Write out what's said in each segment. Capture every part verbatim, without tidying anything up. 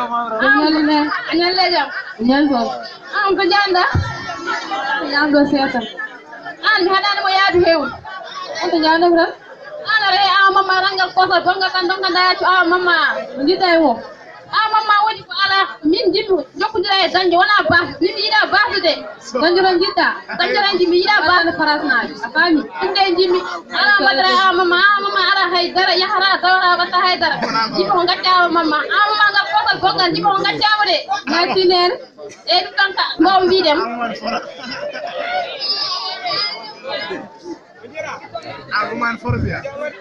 Ñalle ne. Ñalle jam. Ñalle ko. An ko janda? Ñamdo seta. An mi haɗani mo yaadu heewu. An to ñaande ko tan? An aɗa rewi awa mamma ranngal kosol bonngal tan ndonka ndayaccu awa mamma. Mo njiɗɗa e mo? Awa mamma woni ko alaa. Min njiɗmi jokkondira e dañde wonaa baasde. Min mi yiɗaa baasde de. Dañde tan njiɗɗa? Dañde tan njiɗmi, mi yiɗaa baasde farasnaajo. A faami? Ɗum de njiɗmi. Alaa mbaɗata e awa mamma. Awa mamma alaa hay dara, yahata dawata waɗata hay dara. Njiɗmi ko ngacca awa mamma. Awa mamma ngal kosol bonngal njiɗmi ko ngacca mo de. Ngacci neen. Eyi ɗum tan ka mbawmi wiide ma.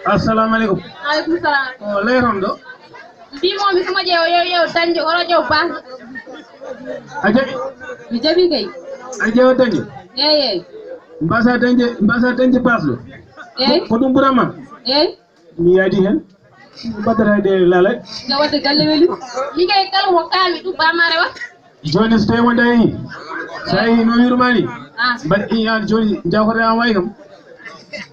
Assalamu alaikum. Aleykum salam. O leyron ɗo. Mbimomi somo ƴeewa yo ƴeew dañde oro ƴeew bas. A jaɓi? Mi jaɓi kay. A ƴeewa dañde? Eyi eyi. Mbasa dañde, mbasa dañde bas ɗo? Eyi. Ko ɗum ɓuran ma? Eyi. Mi yaadi hen. Mbaddata ɗe laalay. Nga wadde galle weli. Ligay kala mo kaami ɗum bamare wa. Joni so tawi wonda e sa yi no wirumani. Ah. Mbaɗ i an joni jakoɗa an wayi kam.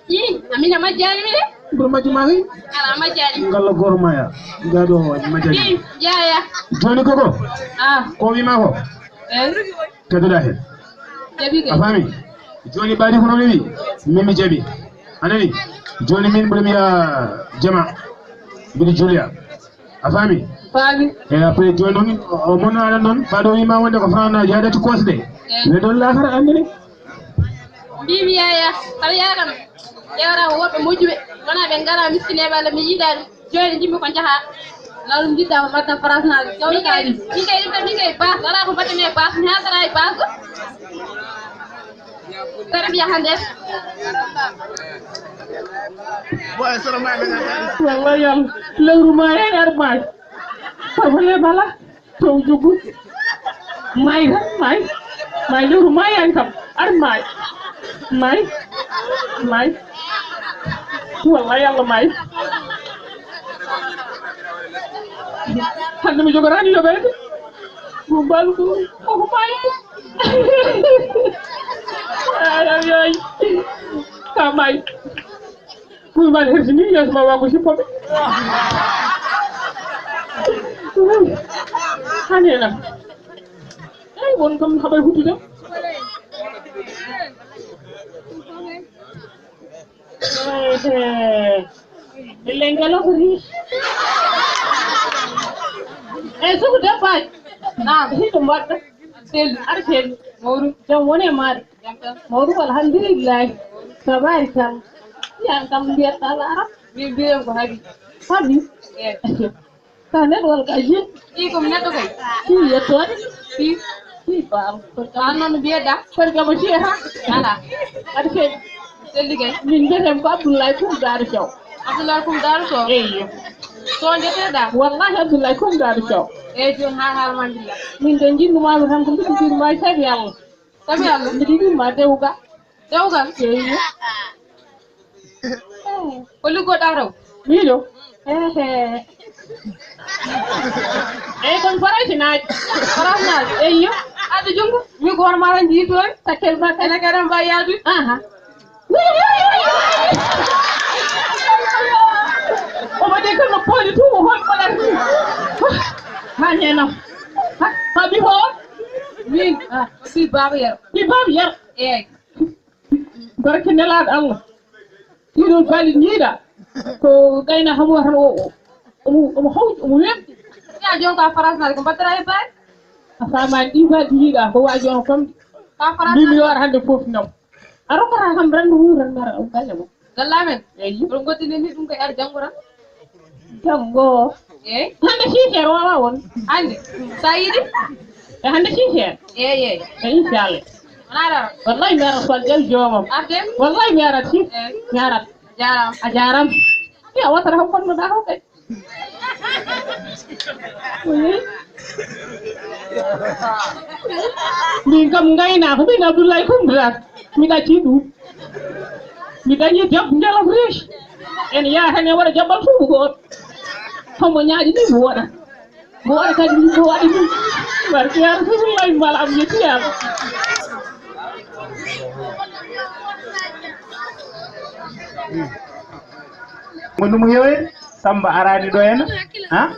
I amina majjani mi de. Ɓur majjuma kay. Ala majjani. Ngalla goro maya. Gaɗo majjani. I yaya. Joni koko. Ah. Ko wima ko. Eh. Tedduɗa hen. Jaɓi A kay. faami? Joni mbaɗi kono wiwi min mi jaɓi. A nani? Joni min mboɗo mbiya jama. Mbiɗo juliya. A faami? Faami. E après joni noon o monno aɗa noon mbaɗo wima wonde ko farana yaadati kosde. Ɓe ɗon lakara andini. Mbimi yaya kala yaram ƴewata ko woɓɓe moƴƴuɓe wona ɓe ngara miskineɓe Allah mi yiɗani. Joni jimmi ko jaha. Law ɗum jiɗɗa ko mbatta farasnaaɓe. Min kay min kay ɗum min kay bas wala ko mbattane bas mi hasara e bas. Tarbiya hande. Wallahi yalla lewru ma e armay problème ala. Taw jugu. May tan may. May lewru may an kam. Ar may. May. May. Wallay Allah may. Hande mi jogorani yoɓede. Mo mbalu ko koko may. Ay ay ay. Ka may. Kuy man hersi ni yes ma wago sippo be. Hanena. Ay won kam habay hutude. Lengelo ko ri. E sugu debbaji. Na hito mbaɗɗo. Seldu ar seldu. Mawru jam wone maɗa. Mawru alhamdulillahi. Tabarikalla. Yan kam mbiyatɗa ala arab. Min mbiyen ko habi. Habi. Ka neɗɗo wal ka jin. Ɗi ko mi neɗɗo kay. Ɗi yettoɗe. Ɗi. Ɗi baam. An noon no mbiyeɗa? Kono kamo ci ha. Ala. Aɗa selli. Selli kay. Min mbiyetem ko Abdoulaye Koum Daara Sow. Abdoulaye Koum Daara Sow. Eyyo. So jeteɗa? Wallahi Abdoulaye Koum Daara Sow. Eyyi joni ha haala ma ndilla. Min de jinnumami tan ko mbiɗo jinnuma sabi Allah. Sabi Allah. Mbiɗo yiɗima dewga. Dewgal. Eyyo. Ko liggoɗa taw? Miɗo. Ehe. Eyyi kon faraysinaaji. Faraysinaaji. Eyyo. Addu jungo. Mi goto mara jiitoy. Sakkel ma ene karen mbawi yaadu. Aha. Omo de kono pooli tu o hol balar ni. Ha neno. Ha bi ho. Min. Ah, si baba yar. Bi baba yar. Eyyi. Barke nelaaɗo Allah. Ɗiɗon baali jiiɗa ko gayna hamo tan o omo omo hawji omo weɓɗi. Ya jonka farasnaaɓe ko mbattata e baali. A faamaani ɗi baali jiiɗa ko waaji on famɗi. Ka farasnaaɓe. Min mi yoora hannde fof nam. A rokkata kam renndo hu renndo ara o galle mo. Gallamen. Eyyi. Ɗum gottini ni ɗum ko yar janngo tan. Janngo. Eyyi. Hannde siseer wawa won. Hannde. Sa yiɗi. E hannde siseer. Eyyi eyyi. E inchallah. Wona dara. Wallahi mi arat fal jaw joomam. Arden. Wallahi mi arat si. Eyyi. Mi arat. Jaram. A jaram. Ya watara ko konno da ko kay. Min kam ngayna ko min Abdoulaye Koum Drak. Mi ɗacci ɗum. Mi dañi debbo ndelof riche. En yaha tan e waɗa jaɓɓal suudu goto. Homo ñaaƴi ni mi woɗa. Mo waɗa kadi ɗum ko waɗi ɗum. Barke ya Rasulullahi mal am yettiyama. Mo ɗum hewe Samba arani ɗo en ha.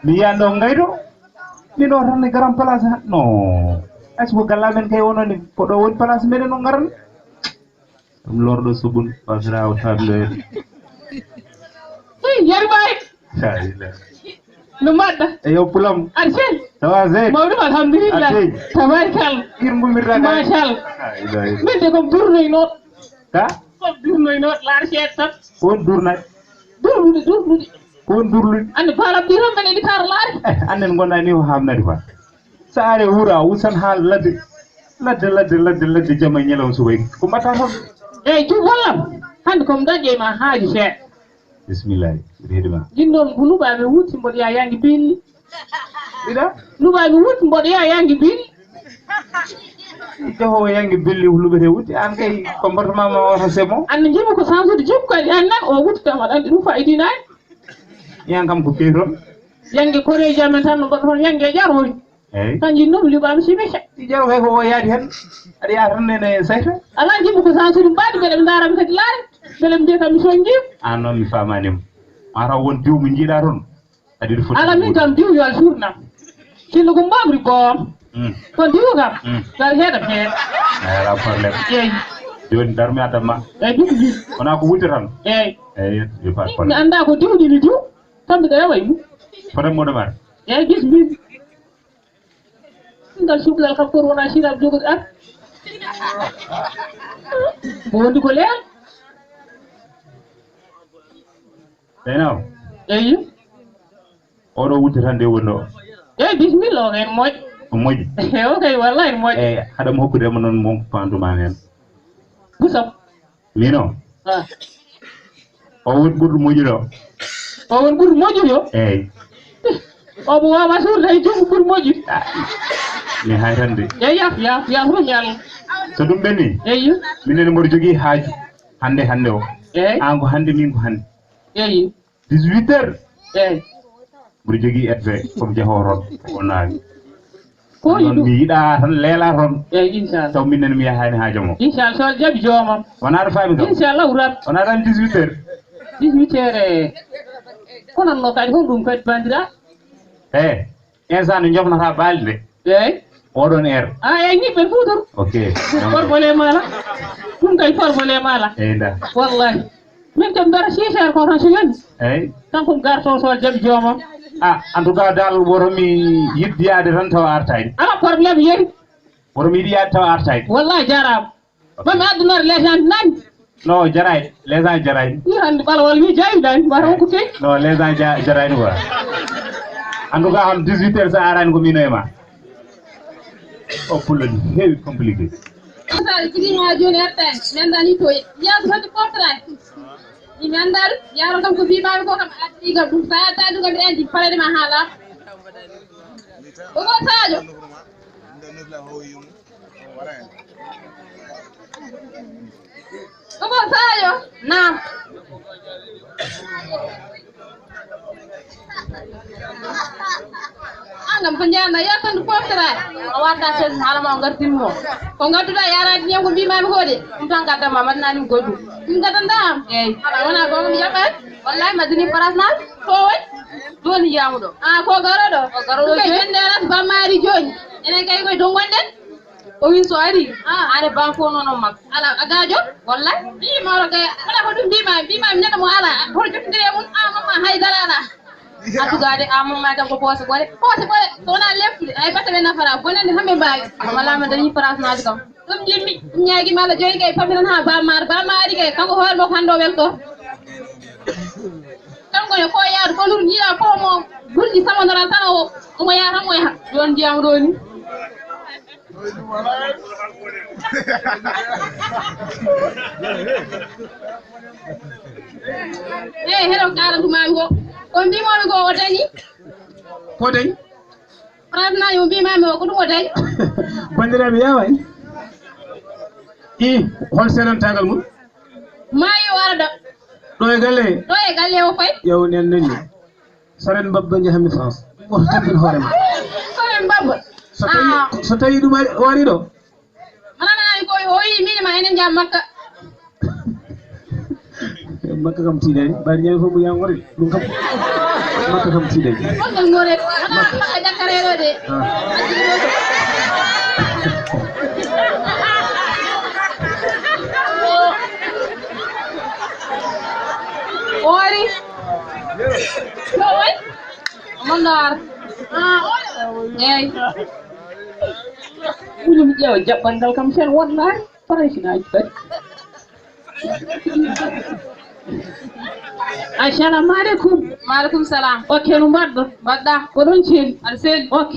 Mi yiyan ɗo ngaydo. Min ɗo tan e grand place han. No. Ay, so ko galla men kay wononi. Ko ɗo woni place meɗen o ngaran. Ɗum lorɗo suɓun, pasra o tableer. Hey, yar baay. Sa ila. No mbaɗɗa? E yo pulam. Aɗa sel? Ça va, Zey? Mawɗum, alhamdulillah. Aɗa sey? Tabarikalla. Ir mbumirɗa kay? Machallah. Sa ila, ila. Min de ko burnoy noon. Ka? Ko burnoy noon, laar seeɗa tan. Ko on durnaɗ? Durnude, durnude. Ko on durlude? Ande baalam ɗi tan mbeɗa yiɗi kaara laare. Eh, annen ngonɗa ni o hamnari ba. So are wura, wusan haa ladde. Ladde, ladde, ladde, ladde, jama e ñalawma subay. Ko mbatta toon? Eeyi, jum wallam. Hannde ko mi dañƴe ma haaju seeɗa. Bismillah, reedi ma. Jinnoomi ko luɓaaɓe wutti mboɗo yaa yaangi biilli. Mbiɗa? Luɓaaɓe wutti mboɗo yaa yaangi biilli. Jehoowo yaangi biilli, luɓete wutti. Aan kay, comportement ma wata c'est bon. Aan no njiɗmi ko sansude jikku kadi, aan nan o wutti kam, aɗa anndi ɗum fayidinaani. Yan kam ko kewi toon. Yaangi koreeji amen tan no mbaɗa toon, yaangi e ƴaroori. Eeyi. Tan jinnoomi liɓaami si becca. I ƴaro kay ko o yaadi heen. Aɗa yaha tan nene sayta. Alaa, jiɗmi ko sansude mbaadi, mbele ɓe ndaarami kadi laare. Mbele ɓe mbiya kam mi soñjiima. Aan noon mi faamaani ma. Mataw won diw mo njiiɗaa toon. Aɗa yiɗi foti. Alaa, min kam diw yo a suurnam. Sinno ko mbamri boom. Mm. Kono diw kam. Mm. Yo a heeɗa feere. Eeyi, alaa problème. Eeyi. Jooni darmi addan ma. Eeyi, ɗum ɗum. Wonaa ko wutte tan. Eeyi. Eeyi, yo pas problème. Mi anndaa ko diw ɗi mi diw. Tan mbiɗa rewa e mum. Fotani moɗo mare. Eeyi, gis mbimi. Ngal cukalel kam koto wona siraɓe jogude ar. Ko wondi ko leer. Seynaw. Eyi. Oɗo wutte tan nde wonno. Eyi, bisimilla, o en moƴƴo. O moƴƴi. O kay wallahi en moƴƴo. Eyi, haɗa mo hokkude mo noon mon ko panduma heen. Busam. Mino. Ah. O woni ɓurɗo moƴƴude o. O woni ɓurɗo moƴƴude o? Eeyi. O mo wawa suurde hay jomum ɓuri moƴƴude. Ah, mi hay tan de. Eeyi, yaf, yaf, yaf, rum yalla. So ɗum ɓenni? Eeyi. Minen mboɗo jogii haaju hannde, hannde o. Eeyi. Aan ko hannde, min ko hannde. Eeyi. Dix-huit heures. Eeyi. Mboɗo jogii etve, comme jahoo toon, ko o naawi. Ko ɗum noon, mi yiɗa tan leela toon. Eeyi, inchallah. Taw minen mi yahaani haa jomo. Inchallah, so jaɓi joomam. Wonaa ɗo faami kam? Inchallah, rabbi. Wonaa tan dix-huit heures. Dix-huit heures, e. Kono no kadi, honɗum kadi, banndiraa? Eeyi, instant no njofnata baali de. Eeyi. Oɗon heure. Ah, eeyi, ñiɓɓe fof toon. Ok. Problème ala. Ɗum kay problème ala. Eeyi, nda. Wallahi. Min kam mbiyata six heures ko tan so yoni. Eeyi. Kanko mi garto so jaɓi joomam. Ah, en tout cas dal, woto mi yiɗ yaade tan tawa artaani. Ala problème, yehi. Woto mi yiɗ yaade tawa artaani. Wallahi, jaaraama. Ok. Mami addunoore les gens nani. No, jaraay. Les gens jaraay. Ni hannde ɓalawol wi jaawi dani, wata on ko feewi. No, les gens ja-, jaraay ni quoi. En tout cas, hol dix-huit heures sa arani ko mino e ma. O pullo ni heewi compliqué. Sare jigin ha joni artani, nandani to. Yaadu hadi portrait. Ni mi anndaa ɗum, yaaro kam ko mbiimaami ko kam addi kam ɗum, so a addaa ɗum kam, mbiɗa anndi palade ma haa laaɓa. Ko ko Sadio? Ko ko Sadio? Naam. An kam ko njaanɗa yettandu poftoraade. A warta sel hala ma o ngartin mo. Ko ngadduɗa yaraade ñam ko mbiimaami ko de. Ɗum tan gaddama waɗanani mi goɗɗum. Ɗum gaddanta am. Eeyi. Ala wona gonga mi jaɓɓani. Wallahi mi addani place na. Ko woni? Joni yamuɗo. Ah, ko garoɗo. O garoɗo joni. Jende alas bammaari joni. Enen kay koye dow gonɗen. O wi so ari, ah, ane banko noon on makko. Ala, a gaajo? Wallahi. Ii, mawɗo kay, kala ko ɗum mbima, mbima mi neɗɗo mo ala. Hoto jottondire e mum, ah, mamma haydara ala. A tugaade, ah, mamma kam ko poose ɓore. Poose ɓore, so wonaa leftude, ay batte ɓe nafara, bonande hamɓe mbaawi. Wala mi dañi place maaji kam. Ɗum njimmi, ɗum ñaagi mi Allah jooɗi kay, pammi tan haa bammaar, bammaari kay, kanko hoore makko hannde o welto. Kanko ne ko yaadu ko luru, jiiɗa ko mo gurji samonoral tan o, omo yaha tan mo yaha. Jooni ndiyam ɗo ni. Eyi, heɗo karantu maami ko. Ko mbimomi ko o dañi. Ko dañi? Prasna yo mbimami o ko ɗum o dañi. Bandiraɓe yawani. I, hol senantagal mum? Maayi o ara ɗo. Ɗo e galle? Ɗo e galle o koy. Yaw nen nani. Saren mbabba jahami France. Woto tampin hoore ma. Saren mbabba. So tawi, ah, so tawi ɗum ari, o ari ɗo. Mana nani ko o yi min ma enen jam Makka. Makka kam tiiɗani. Bari ñande fof mo yangore. Ɗum kam. Makka kam tiiɗe. Makka ngore. Makka jakkareɗo de. Ah. Ori. Ko woni? Mondar. Ah. Eyi. Woni mi ƴeewa jaɓɓandal kam sen wonnaani. Faray sinaaji kadi. Assalamu aleykum. Maaleykum salam. Ok, no mbaɗɗon? Mbaɗɗa? Oɗon celli? Aɗa selli? Ok.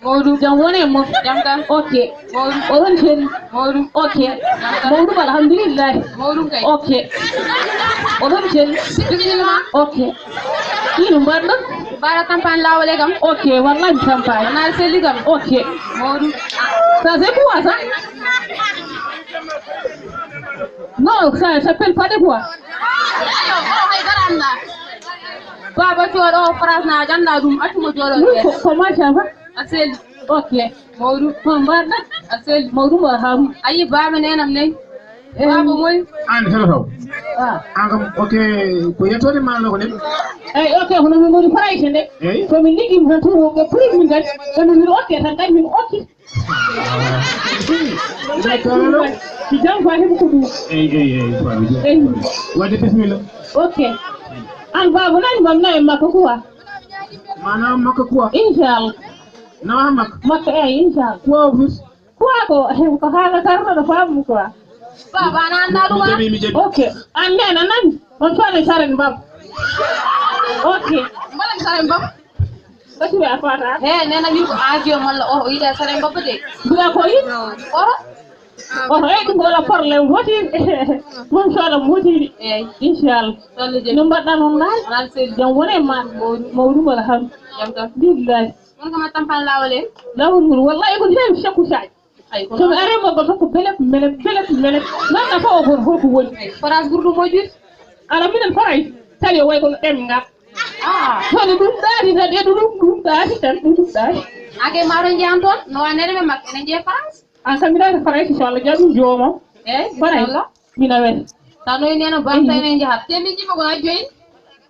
Mawɗum. Jam wone e mon? Jam tan. Ok. Mawɗum. Oɗon celli? Mawɗum. Ok. Jam tan. Mawɗum, alhamdulillahi. Mawɗum kay. Ok. Oɗon celli? Bisimilla. Ok. Ino mbaɗɗon? Mbaɗa campagne laawol e kam. Ok, wallahi mi campagne. Wona aɗa selli kam. Ok. Mawɗum. Ça c'est quoi ça? Non, ça s'appelle pas de quoi. Baba jooɗo o France na jannda ɗum, accuma jooɗo. Oui, ko, comment ça va? A selli. Ok. Mawɗum. Ko mbaɗɗa? A selli. Mawɗum o Haru. Ayi, baba nenam ne. Eh. Baba moy? An helo taw. Ah. An kam, ok, ko yettode ma ko ɗen. Eyi, ok, hono min ngoni Farayse nde. Eyi. Ko min liggi tan tour ko prix min kadi. Kono min okke tan kadi min okki. D'accord. Si jam fa heɓi ko ɗum. Eyi, eyi, eyi, faami. Eyi. Wadde bisimilla. Ok. An baba nani mam na e makko quoi? Maanaam makko quoi? Inchallah. Nawa makko? Makko eyi, inchallah. Quoi plus? Quoi ko, ko haala tan no faamu quoi. Baba na annda ɗum. Mi jaɓi, mi jaɓi. Ok. An nena nani? On fare saren baba. Ok. Mbaɗa saren baba. Basi a fata. He, nena wi ko avion malla o, o yiɗa sare mbabba de. Mbiɗa ko yi? Oto. Oto, eyi, ɗum ko wala problème woti. Ɗum soda woti. Eyi. Inchallah. Soda je. No mbaɗɗa noon nayi? Alal sel. Jam wone ma. Mawɗum. Mawɗum alhamdulillah. Jam tan. Billahi. Mon kama tampan lawol en? Lawol ngol wallahi ko heewi sakku saji. Ay, ko somi are mo goto ko belep melep belep melep. Nanda fa o gon holko woni. Ay, forage ɓurɗo moƴƴude. Ala minen faray. Tali o way kono ɗemngal. Ah. Kono ɗum ɗaati tan, e ɗum, ɗum ɗaati tan, ɗum ɗaati. Ake maaro njeyan toon, no wanere ɓe makko, ene njeya France. An kam mbiɗa France, inchallah, jaɗum jooma. Eh, France. Inchallah. Mina wen. Sa noyi neno bam, eyi, tawi ne njahat. Te min jiɓa ko ha joyi.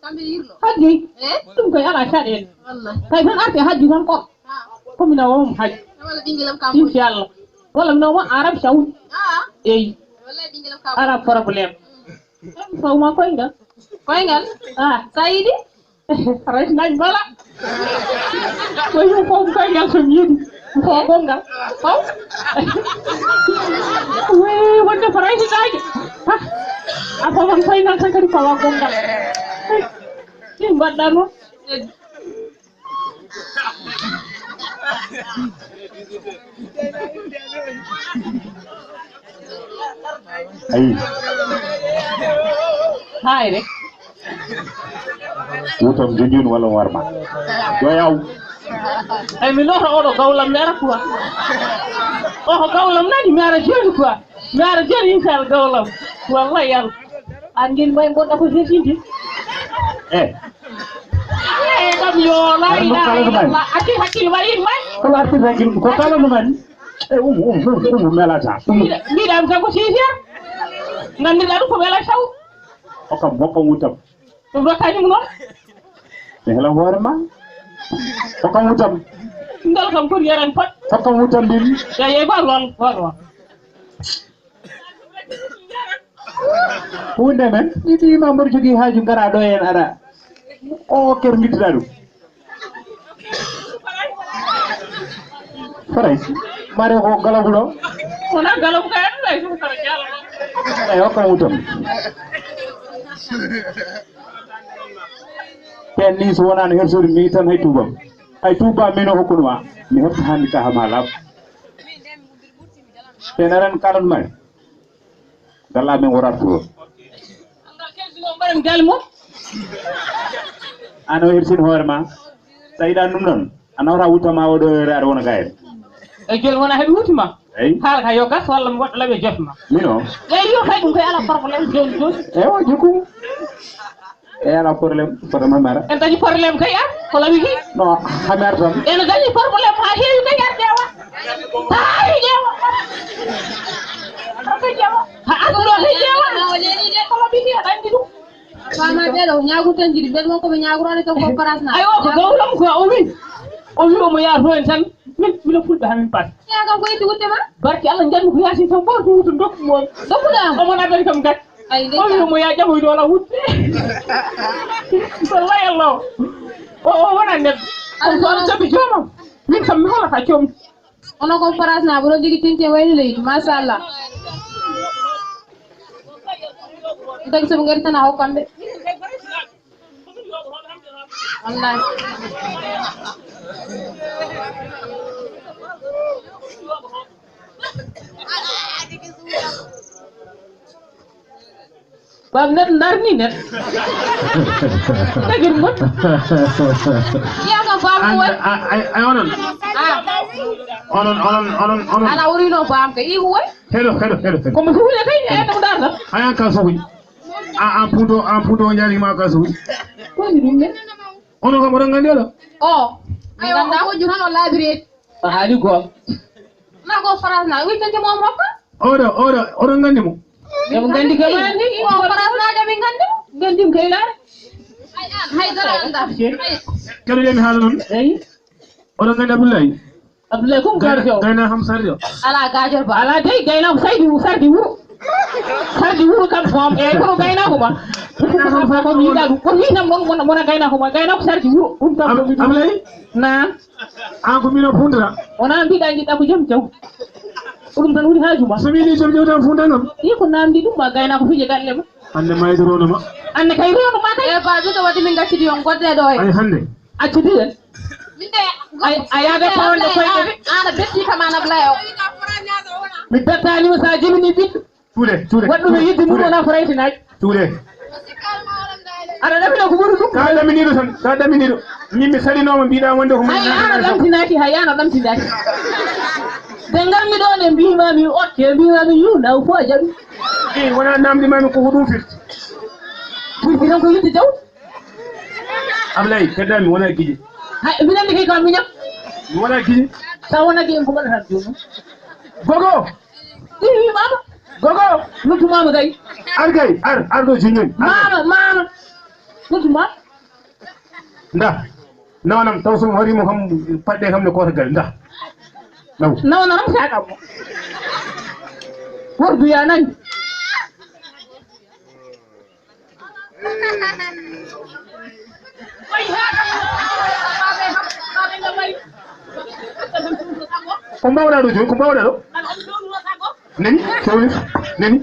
Kamɓe yirlo. Ha joyi. Eh? Ɗum koye ala caɗeele. Wallahi. Tawi tan arti hajju tan ko. Ah. Ko mina wawma hajju. Walla ɓingelam kam. Inchallah. Walla mina wawma Arab Saoudi. Ah. Eyi. Wallahi ɓingelam kam. Ala problème. Sawma koyngal. Koyngal? Ah. Sa yiɗi? Raytinaji bala. Ko yimɓe fof koyngal so mi yiɗi. Fof gongal. Fof. Wi wonde ko raytinaji. Ha. A fofan koyngal tan kadi fawa gongal. Ɗi mbaɗɗa noon. Ayi. Haay rek. Wutam joñjun walla warma. Yo yaw. Ay mi lota oɗo gawlam mi ara quoi. Oho gawlam nani mi ara joni quoi. Mi ara joni inchallah gawlam. Wallahi yalla. An ngel mbay mboɗɗa ko sesinde. Eh. Eh, kam yo la ilaha illallah. Ati hakkil wayin may. Ko arti hakkil ko kala no mani. Eh, um, um, um, um, melata. Um. Mbiɗa, mbiɗa am tan ko sisir. Nganndirɗa ɗum ko wela saw. Hokkam, hokkam wutam. Ɗum rokkani mo noon. Mi hela hoore ma. Hokkam wutam. Ngal kam foti yaran pat. Hokkam wutam mbimi. Ya yeeyi ba lool, lool, lool. Hunde men, mi wiima mboɗo jogii haaju ngara ɗo heen aɗa o kermitiɗa ɗum. Faray, mare ko galagu ɗo. Wona galagu kay, ɗum lay ɗum kala jalo. Eyi, hokkam wutam. Ken ni so wonano hersude mi tan hay tuubam. Hay tuubam min o hokkunuma. Mi hefta hannde ka hama laaɓ. Ken aran kalan may. Galla men worat ko. Mbaɗen gal mum. An o hersin hoore ma. Tawiɗan ɗum ɗon. A nawata wuttama oɗo heure aɗa wona gayen. E joni wona heɓi wuttuma. Eyi. Haala ka yo gas walla mi waɗa laɓe jotma. Mino. Eyi yo kay ɗum koye ala problème joni joni. Ewa jikku. E ala problème, koto ma mara. En dañi problème kay ar, ko lawi ki. No, ha mer tan. En dañi problème ha heewi kay ar ƴeewa. Ha heewi ƴeewa. Ko ƴeewa. Ha artuɗo kay ƴeewa. Ko lawi ki aɗa andi ɗum. Fama de ɗo ñagu tan jiɗi ɓen won ko ɓe ñagurade tan ko parasna. Ay o ko gawlam ko o wi. O wi omo yaha to en tan. Min mino fulɓe hamin pas. Ya kam ko itti wutte ma. Barki Allah janmi ko yasi tan ɓorto wuto dokku mon. Dokkuɗa am. Omo nabari kam gat. Ay o wi omo ya ƴamoy dola wutte. Wallahi Allah. O o wona neɗɗo. Ko sono jaɓi joomam. Min kam mi holata joom. Ono kon France na ɓuron jigi tinke wayni leydi machallah. Tagi soɓe ngari tan a hokkan ɓe. Wallahi. Bam net ndarni net. Tagir mut. Yaka bam wet. Ay ay onon. Ah. Onon onon onon onon. Ala wurino bam ka igu wet. Heɗo heɗo heɗo heɗo. Komo fuhule kay e ɗum darta. Ayan ka sokuji. A an puto an puto ñaani ma ka sokuji. Koni ɗum ne? Onon kam oɗon nganndi oɗo. O. Ayo ko jurano labireti. A haali goonga. Na ko France na wi tante mo mokka. Oɗo oɗo oɗo nganndi mo. Yoɓe nganndi kam anndi. O France na jami nganndi. Nganndi mo kay laara. Hay dara anda. Kadi de mi haala noon. Eyi. Oɗo nganndi Abdoulaye. Abdoulaye kum garjo. Gayna kam sardi o. Ala gajor ba. Ala dey gayna ko saydi sardi wuro. Sardi wuro kam fom e kono gayna ko ba. Ko mi yiɗa ɗum. Ko ni kam mon mon mon gayna ko ba. Gayna ko sardi wuro. Ɗum tan ko mi ɗum. Abdoulaye. Na. An ko mino fundira. Wona mbiɗa jiɗɗa ko jom jaw. Ko ɗum tan woni haaju ma. So mi ni jom jaw tan funda ngam. Yi ko namdi ɗum ma gayna ko fije galle ma. Hande mayde rono ma. Hande kay rono ma kay. E ba ɗum to wadi min gaccidi on godde ɗo e. Ay hande. Accidi en. Min de. Ay a yaga tawande koyɗe de. Ana betti kam ana blayo. Mi bettani mo sa jimini ɓiɗɗo. Tuude tuude. Waɗɗum e yidde mum wona ko raytinaji. Tuude. Aɗa ɗamina ko ɓuri ɗum. Ka ɗaminiɗo tan ka ɗaminiɗo. Min mi saɗinoma mbiɗa wonde ko. Hay ana ɗamtinaki hay ana ɗamtinaki. De ngarmi ɗo ne mbimami okke mbimami yu naw fo a jaɓi. I wona namdi mami koko ɗum firti. Firti tan ko yidde jaw. Ablay keddami wona giji. Hay mbiɗa andi kay kam miñam. Mi wona giji. Sa wona giji ko mbaɗata joomum. Gogo. Iwi mama. Gogo. Nuttu mama gay. Ar gay ar ar ɗo jiñoy. Mama mama. Nuttu mama. Nda. Nawanam taw somi horimo kam paɗɗe kam ne kota gal nda. Naw. Nawanam sakam mo. Wordu ya nani. Ko mbawɗa ɗo joni ko mbawɗa ɗo? Nani fewni nani.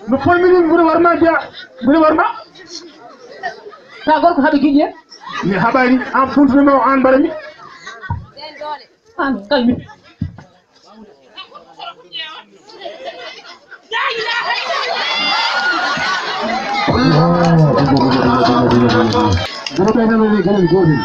No polmi ɗum mbuɗo warma biya mbuɗo warma. Ka gorko haɓe giƴƴe. Mi haɓani an funtunoma o an mbaɗami. An kalmi. Goto ɓe nana ni ganen gotel.